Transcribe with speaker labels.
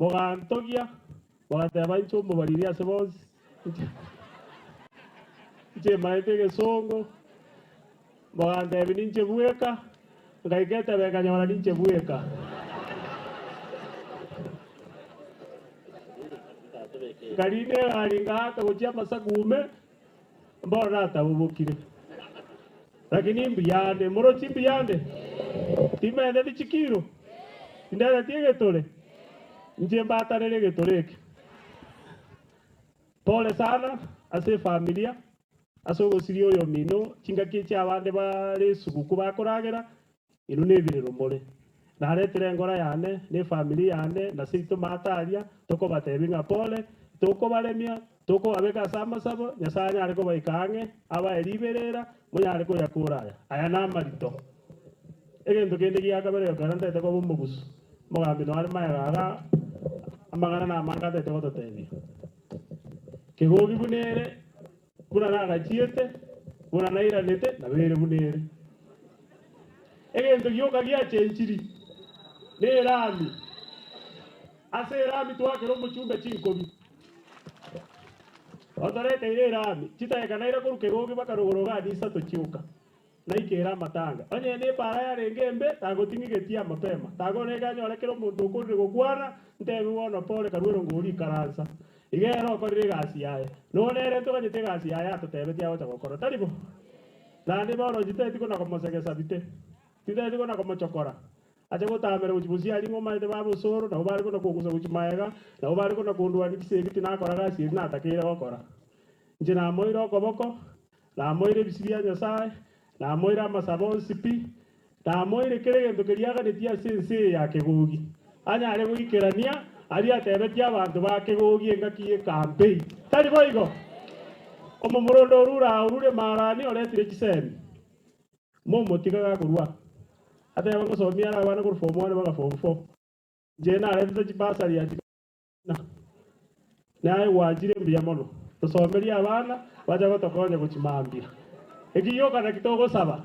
Speaker 1: Mogantogia, mogateba inche omobariri ase bonsi, inche inche maete egesongo, mogantebia ninche bweka, ngaika etebe nkanyora ninche bweka. Nkarina egari ngaaka gochia amasaku ime, mbono natabobokire. Lakini mbuya ande, morochi mbuya ande? Timenteti chikiro? Tindeteti egetore? Inche mbatanere egetore eke. Pole sana ase efamilia, ase ogosiria oyomino, chingaki echi abande bare esuguku bakoragera, Inwe nebirero more. Naretire enkora yane, na efamiri yane, na seito maate aria, tokobatebia ng'a pole, tokobaremia, tokobabeka ase amasabo, Nyasae anyare kobaika ang'e, abae riberera, monyare koyakora aya. Aya namarito. Egento kende gia kabere gekogera ntaete koba omogusu, omogambi noare magega iga, amang'ana namange ataete gototebia. Kegogi buna ere, Buna nagachiete, buna nairanete, nabeire buna ere. Egento gioka giachenchiri nerami. Ase erami twakera omochumbe chinkobi. Otoreteire erami, chidakika naira korwa kegogi mpaka rogoro iga nisato chioka. Naikere amatanga. Onye nepaara yarenge embe, tagoting'igetie amapema. Takorenge anyore kera omonto okorire gokwana, ntebi bono pole karue erongo oria ikaransa. Iga ere okorire egasi yaye. Nonya nere ntoganyete egasi yaye atotebetie agocha gokora. Tari bo? Naende bono tintageti kona komosegesa bite. Tintageti kona komochokora. Ache gotamera gochia bosio aria ng'a omanyete baba osoro, nabo bare kona kongusa gochia magega, nabo bare kona kondwania chisegi tinakora gasi eria natakeire gokora. Inche namoire okoboko, Namoire ebisio bia Nyasae, namoire amasabo onsi pi, namoire kera egento keria aganetie ase ense eye ya kegogi, anyare goikerania aria atebetie abanto ba kegogi engaki y'ekampei. Tari boigo? Omomura onde orure aa orure Maarani oretire chisemi, momotiga gakorua, ateba ngosomia are abana korwa form one mpaka form four. Inche naretete chibasari ya Na naye gwanchire mbuya mono, tosomerie abana bache gotokonya gochia mambia. Eki gioka naki togosaba.